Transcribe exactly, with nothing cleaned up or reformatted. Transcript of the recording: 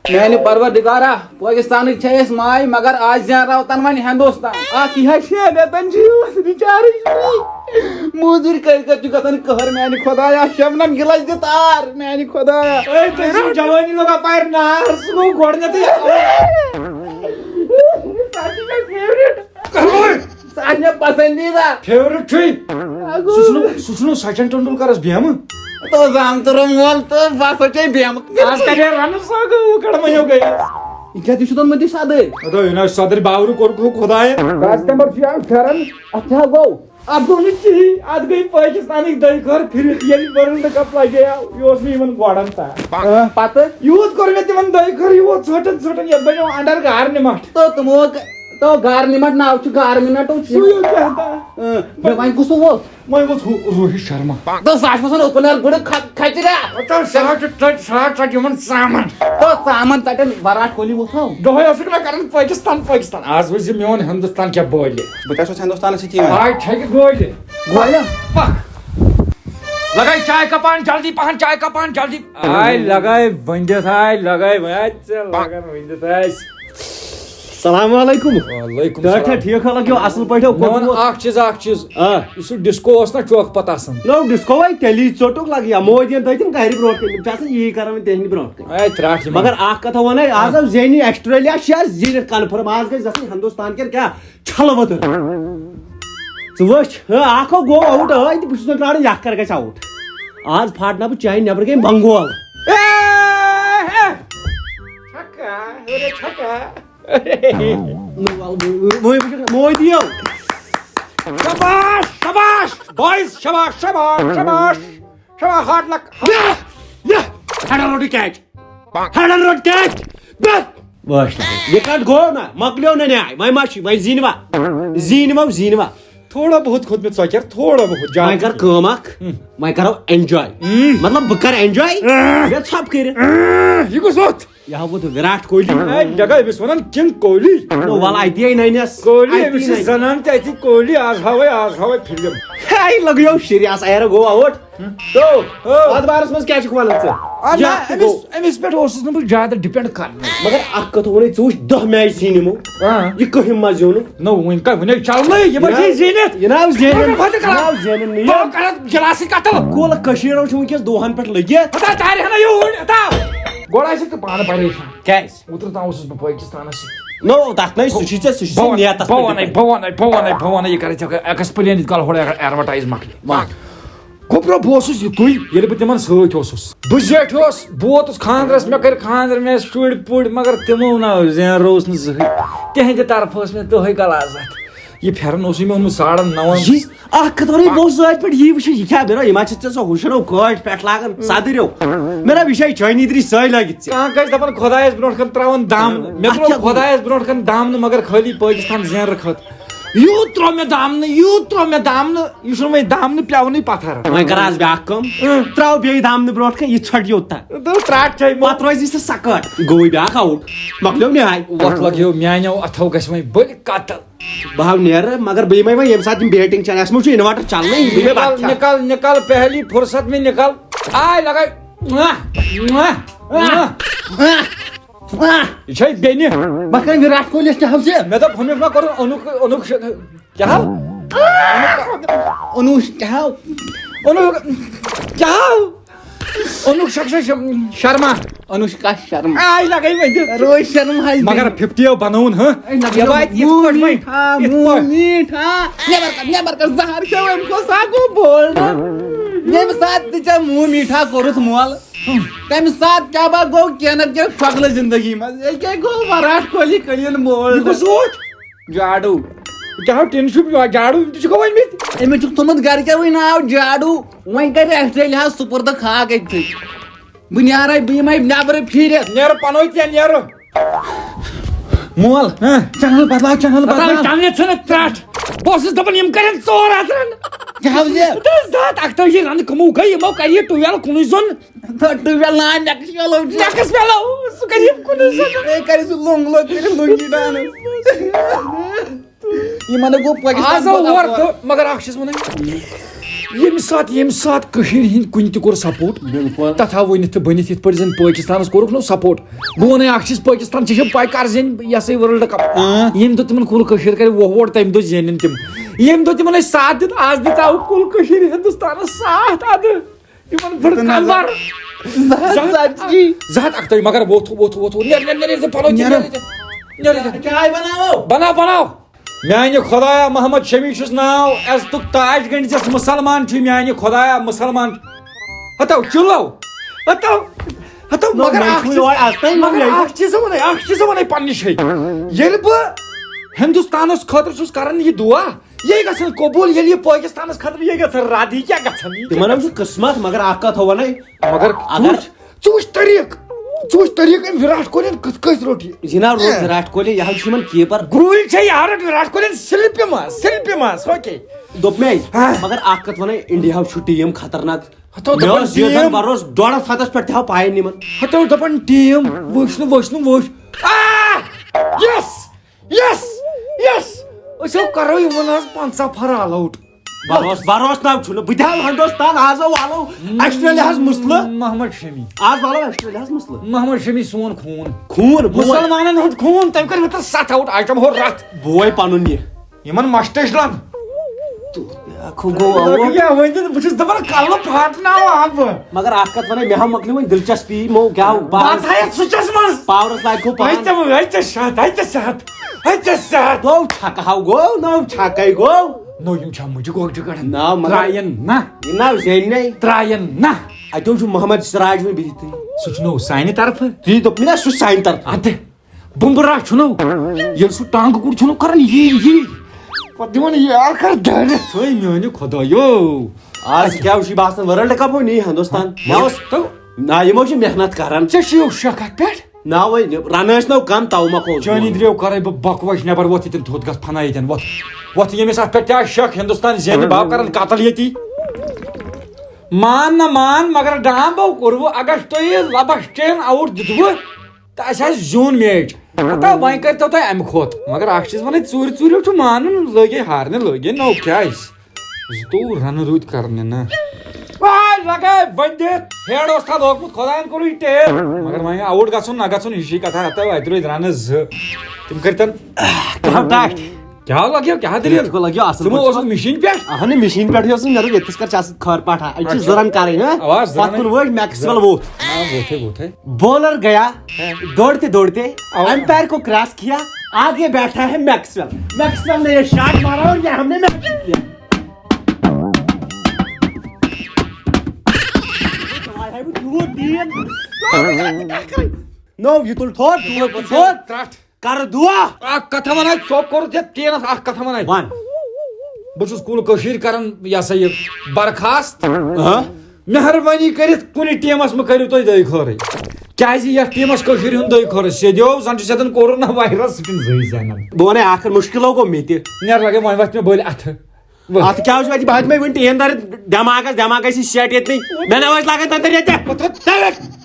میانہِ پروردگارا، پٲکِستانٕکۍ چھِ أسۍ ماے، مگر آز زینراوتن وۄنۍ ہندوستان۔ اکھ یہِ ہا شیٚن رٮ۪تن چھُ یوٗت recharge free۔ موٚزوٗرۍ کٔرۍ کٔرۍ چھُ گژھان قہر میانہِ خۄدایا، شبنم گِلس دِ تار میانہِ خۄدایا۔ اے، تُہۍ چھِو جوانی لوگ اپارِ نار، سُہ گوٚو گۄڈٕنیتھٕے۔ سُہ چھُ مےٚ favourite۔ کروے۔ سُہ آسہِ مےٚ پسندیدہ۔ Favourite چھُے۔ اگو۔ سُہ چھُنہٕ، سُہ چھُنہٕ سچن ٹنڈولکرس بیمہٕ۔ تو زامتُر مول تہٕ بہٕ ہسا چھے بیمہٕ۔ آز کَتہِ رَنہٕ سۄ گوٚو، کَڑٕ وۄنۍ یو گٔیَس۔ یہِ کیٛاہ تہِ چھُ دوٚنمُت یہِ صدٕرۍ؟ اَدٕ یہِ نہ صدٕرۍ باورٕ کوٚرُکھ خۄدایَن۔ کسٹمر چھُ یَوٕ پھیران۔ اَتھ کیٛاہ گوٚو؟ اَتھ گوٚو نہٕ کِہیٖنۍ، اَتھ گٔے پٲکِستانٕکۍ دۄیہِ خٲر پھِرِتھ۔ ییٚلہِ World Cup لَگیو، یہِ اوس نہٕ یِمَن گۄڈَن تام۔ آ، پَتہٕ؟ یوٗت کوٚر مےٚ تِمَن دۄیہِ خٲر، یوٗت ژھوٚٹَن ژھوٚٹَن، یَتھ بَنیو under garment۔ تہٕ تِمو گ-، تو گارنِمٹ ناو چھُ گارنِمٹ۔ سُے اوس بہتر۔ اۭں، مےٚ وۄنۍ کُس اوس؟ وۄنۍ اوس ہُہ روہِت شرما۔ تو سُہ آسہِ وَسان اوپنر گُڈٕ کھَ-، کھَچہِ نا۔ تو سُہ آسہِ ٹَچ، سُہ آسہِ ٹَچ یِمَن ژامَن۔ تو ژامَن ژَٹن وراٹ کوہلی ووٚتھو۔ دۄہَے اوسُکھ نہ کران پٲکِستان، پٲکِستان۔ آز وٕچھ زِ میون ہِندُستان کیٛاہ بولہِ۔ بہٕ کیٛاہ چھُس ہِندُستانَس سۭتۍ یِوان؟ آے چھَکہِ گولہِ۔ گولہِ؟ پَکھ۔ لگاے چاے کپان جلدی پہن، چاے کپان جلدی۔ آے لگاے ؤنِتھ، آے لگاے ؤنِتھ، آے ژےٚ لگان ؤنِتھ آسہِ۔ السلام علیکم۔ وعلیکم ڈاکٹر صاحب۔ ٹھیک حالہ کیو اصل پٲٹھۍ مےٚ وَن کوٚرمُت۔ اکھ چیٖز، اکھ چیٖز۔ آ۔ یُس یہِ ڈسکو اوس نا چوک پتہٕ آسان۔ نو ڈسکو وے تیٚلی ژوٚٹُک لگہِ یا مودین تٔتھۍ تِم کَرِ برونٛٹھ کَنہِ، تِم چھِ آسان یی کران وۄنۍ تِہنٛدِ برونٛٹھ کَنہِ۔ اے ترٛٹھ یِمن۔ مگر اکھ کتھا ونے، آز آو زینی آسٹریلیا، چھِ آز زیٖنِتھ کنفرم، آز گژھِ گژھٕنۍ ہندوستان کٮ۪ن کیٛاہ چھلہٕ وٕدٕر۔ ژٕ وٕچھ، ہہ، اکھ ہو گوٚو آوُٹ، ٲے تہٕ بہٕ چھُس وۄنۍ پرٛاران یہِ اکھ کر گژھِ آوُٹ۔ آز پھاٹناو بہٕ چانہِ نٮ۪برٕ کَنہِ بنگول۔ اے، اے، چھکا، ہیوٚرے چھکا۔ نو، وَل، وۄنۍ، وۄنۍ وٕچھُکھ مودی یو۔ شاباش، شاباش، boys، شاباش، شاباش، شاباش، شاباش، hard luck۔ یا، یا، ہیڈن روٚٹ یہِ catch۔ ہیڈن روٚٹ catch۔ بس۔ واش۔ یہِ کَتھ گوٚو نہ؟ مۄکلیو نہ نیاے۔ وۄنۍ ما چھُ؟ وۄنۍ زیٖنوا؟ زیٖنوا، زیٖنوا۔ تھوڑا بہت کھوٚت مےٚ ژۄکیر، تھوڑا بہت، زیادٕ وۄنۍ کر نہٕ کینٛہہ۔ کٲم اکھ۔ ہُم۔ وۄنۍ کرو enjoy۔ ہُم۔ مطلب، بہٕ کرٕ enjoy۔ آہ۔ مےٚ ژھۄپہٕ کٔرِتھ۔ آہ، یہِ کُس ووٚتھ؟ یہِ ہا ووٚتھ وِراٹھ کوہلی۔ ہے، جگہ أمِس وَنان King کوہلی۔ نو، وَلہٕ اَتی ہے نَنٮ۪س۔ کوہلی، أتی أمِس چھِ نَنٮ۪س۔ زَنان تہِ اَتی کوہلی، آز ہاوَے، آز ہاوَے فِلم۔ ہے، لَگیو شِریَس، ایر گوٚو آوُٹ۔ ہُم۔ تو، ہُم۔ اَتھ بارَس منٛز کیٛاہ چھُکھ وَنان ژٕ؟ آ، نہ، یَتھ تہِ أمِس، گوٚو۔ أمِس پٮ۪ٹھ اوسُس نہٕ بہٕ زیادٕ depend کرنٕے۔ مگر اَکھ کَتھ وَنَے، ژٕ وٕچھ دَہ match زیٖنۍ یِمو۔ آ۔ یہِ کٔہِم منٛز زیوٗنُکھ؟ نہ، وۄنۍ کَتہِ، وۄنۍ ہے چلنٕے، یہِ ما چھِ یہِ زیٖنِتھ۔ یہِ نہ حظ زینن، وۄنۍ کَتہِ یہِ نہ کران؟ حظ زینن نہٕ یہِ۔ بہٕ کرٕ گِلاسٕے قتل۔ کُل کٔشیٖر چھُ وٕنکیٚس دُہَن پٮ۪ٹھ لٔگِتھ۔ ہتا، تارِ ہنا یوٗرۍ، ہتا۔ گۄڈٕ آسہِ ژٕ پانہٕ پریشان۔ کیٛازِ؟ اوترٕ تام اوسُس بہٕ پٲکِستانَس سۭتۍ۔ نو، تَتھ نَے، سُہ چھُے ژےٚ، سُہ چھُے بہٕ ژےٚ وَنَے، نیتَس بہٕ پٮ۪ٹھ وَنَے، ڈِپٮ۪نٛڈ۔ بہٕ وَنَے، بہٕ وَنَے، بہٕ وَنَے، یہِ کَرَے ژےٚ explain یِتھ کالہٕ ہورٕ advertise مۄکلہِ۔ وَن۔ گوٚبرا، بہٕ اوسُس یِتُے، ییٚلہِ بہٕ تِمن سۭتۍ اوسُس۔ بہٕ زیٹھیوس، بہٕ ووتُس خانٛدرس، مےٚ کٔرۍ خانٛدر، مےٚ ٲسۍ شُرۍ پُرۍ، مگر تِمو نہ زینرووُس نہٕ زٕہٕے۔ تِہنٛدِ طرفہٕ ٲس مےٚ دۄہے غلاظت۔ یہِ پھٮ۪رن اوسُے مےٚ اوٚنمُت ساڑن نَون۔ یہِ اکھ کتھ ونے، بہٕ اوسُس أتھۍ پٮ۪ٹھ یی وٕچھان، یہِ کیٛاہ بناو، یِم ہا چھِ ژےٚ سۄ ہُشنو کٲٹھۍ پٮ۪ٹھ لاگان، صدٕرٮ۪و۔ مےٚ دوٚپ، یہِ چھا چٲنی دِرِ سۄے لٲگِتھ ژےٚ؟ کانٛہہ گژھِ دپان، خۄدایس برونٛٹھ کن تراوان دامنہٕ۔ مےٚ اَتھ ترٛوو کیٛاہ گوٚو؟ خۄدایس برونٛٹھ کن دامنہٕ، مگر خٲلی پٲکستان زینرٕ خٲطرٕ۔ یوٗت ترٛوو مےٚ دامنہٕ، یوٗت ترٛوو مےٚ دامنہٕ، یہِ چھُنہٕ وۄنۍ دامنہٕ پٮ۪ونٕے پتھر۔ وۄنۍ کر آز بیٛاکھ کٲم، اۭں۔ ترٛاو بیٚیہِ دامنہٕ برونٛٹھ کَنہِ، یہِ ژھۄٹہِ یوٚت تام۔ دوٚپ ترٛٹھ چھے مو۔ پتہٕ روزِ سُہ سکٲٹ۔ گوٚوٕے بیٛاکھ آوُٹ۔ مۄکلیو نِہاے۔ وۄتھ لگیو میانیو اتھو گژھِ وۄنۍ بٔلۍ قتل۔ بہٕ ہاو نیرٕ، مگر بہٕ یِمے وۄنۍ ییٚمہِ ساتہٕ یِم batting چھِ انان، اَسہِ ما چھُ inverter چلنٕے، یہِ مےٚ نِکل، بتہٕ کھٮ۪تھ۔ نِکل، نِکل، پہلی فرصت میں نِکل۔ آے لگے۔ آہ، آہ، آہ۔ یہِ چھے بیٚنہِ۔ بہٕ کرٕ وِراٹھ کوہلیَس کیٛاہ ہاو ژےٚ؟ مےٚ دوٚپ، ہُمِس ما کوٚرُن اوٚنُکھ، اوٚنُکھ شک-، کیٛاہ ہاو؟ اوٚنُکھ کیٛاہ ہاو؟ اوٚنُکھ کیٛاہ ہاو؟ اوٚنُکھ شخص شم-، شرما۔ انوشکا شرما۔ آے لگے وۄنۍ۔ روہت شرما ہاے۔ مگر ففٹی او بنوُن، ہہ؟ اے نہ، یہِ واتہِ یِتھ پٲٹھۍ وۄنۍ۔ میٖٹھا، یِتھ پٲٹھۍ۔ میٖٹھا۔ نٮ۪بر کر، نٮ۪بر کر، زہر کھیوٚو أمۍ، کھوٚو سا گوٚو بولڈ۔ ییٚمہِ ساتہٕ تہِ ژےٚ مُہ میٖٹھا کوٚرُتھ مول، تَمہِ ساتہٕ کیٛاہ با گوٚو کینٛہہ نتہٕ کینٛہہ شۄکلہٕ زندگی منٛز۔ ییٚکیٛاہ گوٚو وراٹھ کوہلی کٔلیٖن بولڈ۔ یہِ کُس اوس؟ جاڈو۔ کیٛاہ ٹِن چھُ جاڈو؟ یِم تہِ چھِ گوٚو أمِتۍ۔ أمِس چھُکھ تھوٚمُت گرِکٮ۪وٕے ناو جاڈو۔ وۄنۍ کَرِ اَسہِ تیٚلہِ حظ سُپرد خاک أتھۍ۔ بہٕ نیرے، بہٕ یِمے نٮ۪برٕ پھیٖرِتھ۔ نیرٕ پَنوے ژےٚ نیرٕ۔ مول، ہہ؟ چنل بدلاو، چنل بدلاو۔ چنلہِ ژھٕنٕکھ ترٛٹھ۔ بہٕ اوسُس دَپان، یِم کَرن ژور ہَتھ رن۔ کیٛاہ حظ یہِ؟ تہٕ زٕ ہَتھ اَکتٲجی رنہٕ کٕمو گٔے؟ یِمو کَرِ یہِ ٹُوٮ۪ل کُنُے زوٚن۔ تہٕ ٹُوٮ۪ل نا، next fellow۔ Next fellow، سُہ کَرِ یہِ کُنُے زوٚن۔ بیٚیہِ کَرِ سُہ لوٚنٛگ لوٚنٛگ کٔرِتھ لُنٛگی dance۔ یِمن گوٚو پٲکِستان آز آو پتہٕ ہورٕ اَپور۔ تہٕ مگر اکھ چھُس وَنان، ییٚمہِ ساتہٕ ییٚمہِ ساتہٕ کٔشیٖرِ ہِنٛدۍ کُنہِ تہِ کوٚر سپورٹ، بِلکُل۔ تَتھ آو ؤنِتھ تہٕ بٔنِتھ، یِتھ پٲٹھۍ زَن پٲکِستانَس کوٚرُکھ نہٕ سپورٹ۔ بہٕ وَنَے اَکھ چیٖز، پٲکِستان چھِ یِم پَے کَر زینہِ یہِ ہسا یہِ ورلڈ کپ۔ ییٚمہِ دۄہ تِمن کُل کٔشیٖر کَرِ وۄٹھ وۄٹھ، تَمہِ دۄہ زینن تِم۔ ییٚمہِ دۄہ تِمن أسۍ ساتھ دیُت، آز دِژ آو کُل کٔشیٖرِ ہِندُستانَس ساتھ اَدٕ۔ تِمن بٔڑ کلبر۔ زٕ ہَتھ اَکتٲجی، مگر ووٚتھ ووٚتھ ووٚتھ ووٚتھ، نیر نیر نیر نیر، پَلو تہِ نیر۔ نیر نیر نیر۔ چاے بناو۔ بناو بناو۔ میانہِ خدایا، محمد شمی چھُس ناو، عزتُک تاج گٔنڈۍ زِس، مُسلمان چھُ میانہِ خدایا، مُسلمان۔ ہتو چلو۔ ہتو۔ ہتو نو، مگر وۄنۍ اکھ چھُ چیٖز، یورٕ اَژنَے، نو، مگر ییٚتہِ۔ اکھ چیٖز وَنَے، اکھ چیٖز وَنَے پننہِ جایہِ۔ ییٚلہِ بہٕ ہندوستانس خٲطرٕ چھُس کران یہِ دعا، یہِ گژھن قبول، ییٚلہِ یہِ پٲکِستانس خٲطرٕ یہِ گژھن رد، یہِ کیٛاہ گژھن؟ یہِ کیٛاہ تِمن حظ چھُ قٕسمت، مگر اکھ کتھ ونے۔ مگر اگر ژٕ وٕچھ، ژٕ وٕچھ طریٖقہٕ، ژٕ وٕچھ طریٖقہٕ أمۍ وِراٹھ کوہلین کِتھ کٔنۍ روٚٹ یہِ۔ جناب روز وراٹ کوہلی، یہِ حظ چھُ یِمن کیپر۔ گوٗلۍ چھےٚ یہِ روٚٹ وِراٹھ کوہلین سِلپہِ منٛز، سِلپہِ منٛز، اوکے۔ دوٚپ مےٚ، ہاں۔ مگر اکھ کتھ ونے، انڈیا چھُ ٹیٖم خطرناک۔ ہتو مےٚ دپان اوس ییٖژ زن ٹیٖم۔ بروس ڈۄڈ ہتھ ہتس پٮ۪ٹھ تہِ ہاو پاین یِمن۔ ہتو دپان ٹیٖم، وٕچھ نہٕ، وٕچھ نہٕ، وٕچھ۔ آ! یس! یس! أسۍ ہو کرو یِمن حظ پنژاہ فر آل آوُٹ۔ بروس، بروس ناو چھُنہٕ، بہٕ تہِ ہاو ہندوستان، آز ہاو والو آسٹریلیاہس مسلہٕ۔ محمد شمی۔ آز والو آسٹریلیاہس مسلہٕ۔ محمد شمی سون خوٗن۔ خوٗن، بوے۔ مُسلمانن ہُنٛد خوٗن، تٔمۍ کٔر مےٚ تَتھ ستھ آوُٹ، آیٹم ہو رتھ۔ بوے پنُن یہِ۔ یِمن مشتٕچ لن۔ اکھ گوٚو اَوُٹ۔ کیٛاہ ؤنِتھ؟ بہٕ چھُس دپان کلہٕ پھاٹناوان بہٕ۔ مگر اکھ کتھ ونے، مےٚ ہاو مۄکلیو وۄنۍ دلچسپی یِمو کیٛاہ ہاو پاورس، بہٕ تھایَتھ سُچس منٛز۔ پاورس لگہِ ہو پان۔ ہتہِ ہتہِ شہت، ہتہِ شہت، ہتہِ شہت۔ نو چھکہٕ ہاو گوٚو، نو چھکے گوٚو۔ نو یِم چھا مُجہِ گۄگجہِ کڑان؟ نو مگر ترٛاین نہ، یہِ نو زینہِ نے۔ ترٛاین نہ۔ اتہِ حظ چھُ محمد سراج وۄنۍ بِہِتھٕے۔ سُہ چھُنو سانہِ طرفہٕ۔ تی دوٚپ مےٚ نا سُہ سانہِ طرفہٕ۔ ادٕ بُمبرا چھُنو، ییٚلہِ سُہ ٹانٛگہٕ کُڑ چھُنو کران، یی یی۔ پتہٕ دِوان یار کر دٲرِتھ۔ ہے میانہِ خدایو۔ آز کیٛاہ وٕچھی باسان ورلڈ کپ وۄنۍ یی ہندوستان۔ مےٚ اوس تو نہ یِمو چھِ محنت کران۔ ژےٚ چھُے یو شک اتھ پٮ۪ٹھ؟ نہ وۄنۍ رنہٕ ٲسۍ نو کم، تَوٕ مۄکھ اوس چٲنی بوٚن۔ درٛیو کرے بہٕ بکواس، نٮ۪بر وۄتھ ییٚتٮ۪ن تھوٚد گژھ فنا ییٚتٮ۪ن، وۄتھ۔ وۄتھ ییٚمِس اتھ پٮ۪ٹھ کیٛاہ شک، ہندوستان زینہِ، بہٕ ہا کران قتل ییٚتی۔ مان نہ مان، مگر ڈامبو کوٚروٕ اگست تۄہہِ لبس ٹین آوُٹ دیُتوٕ۔ تہٕ اَسہِ حظ زیوٗن میچ۔ ہتا وۄنۍ کٔرۍتو تُہۍ اَمہِ کھۄتہٕ۔ مگر اَکھ چیٖز وَنَے، ژوٗرِ ژوٗرِ چھُ مانُن، لٲگے ہارنہِ، لٲگے نو کیٛازِ؟ زٕتووُہ رَنہٕ رُدۍ کَرنہِ نا۔ واے لَگے ؤنۍ دِتھ۔ ہیڈ اوس تَتھ لوگمُت، خۄدایَن کوٚرُے ٹیپ۔ مگر وۄنۍ آوُٹ گژھُن نہ گژھُن، ہِشی کَتھا۔ ہتا اَتہِ روٗدۍ رَنہٕ زٕ۔ تِم کٔرۍ تَن کَہَم ٹَچ۔ کیٛاہ لَگیو؟ کیٛاہ دٔلیٖل؟ ییٚتہِ گوٚو لَگیو اَصٕل تِمو پٲٹھۍ۔ اوسُکھ مِشیٖن پٮ۪ٹھ؟ اَہَنہٕ مِشیٖن پٮ۪ٹھٕے اوس، مےٚ دوٚپ ییٚتہِ کِس کَر چھِ اَصٕل خٲر پاٹھا۔ اَتہِ چھِ اچھا۔ زٕ رَن کَرٕنۍ، ہہ؟ اَوا، زٕ پَتہٕ رَن۔ کُن وٲتۍ میکسویل ووٚتھ۔ آ، ووٚتھٕے، ووٚتھٕے۔ बॉलर गया दौड़ते दौड़ते और? अंपायर को क्रॉस किया। आगे बैठा है मैक्सवेल। मैक्सवेल ने ये शॉट मारा और ये हमने मैच जीत लिया। No, you told थोड़, you told थोड़। ترٛٹھ۔ کر دعا۔ اکھ کتھا ونہٕ ہا، ژوٚپ کوٚرُتھ یتھ ٹینس، اکھ کتھا ونہٕ ہا۔ ون۔ بہٕ چھُس کُل کٔشیٖر کران، یہِ ہسا یہِ، برخاست۔ ہاں؟ مہربٲنی کٔرِتھ کُنہِ ٹیٖمس مہٕ کٔرِو تُہۍ دۄیہِ خٲرٕے۔ کیازِ یتھ ٹیٖمس کٔشیٖرِ ہُنٛد دۄیہِ خٲرٕے، سیٚدیو زن چھُ سیٚدن کورونا وایرس سۭتۍ زٕے زنان۔ بہٕ ونے اکھ کتھ، مشکل گوٚو مےٚ تہِ۔ نیر لگے وۄنۍ وتھِ مےٚ بٔلۍ اتھٕ۔ ؤتھۍ۔ اتھ کیٛاہ اوس وتہِ؟ بہٕ ہیٚکہٕ مےٚ وُنہِ ٹین دٲرِتھ، دٮ۪ماغس، دٮ۪ماغ گژھِ سیٹ ییٚتنٕے۔ مےٚ نہ ٲسۍ لگان تتھ ییٚتہِ۔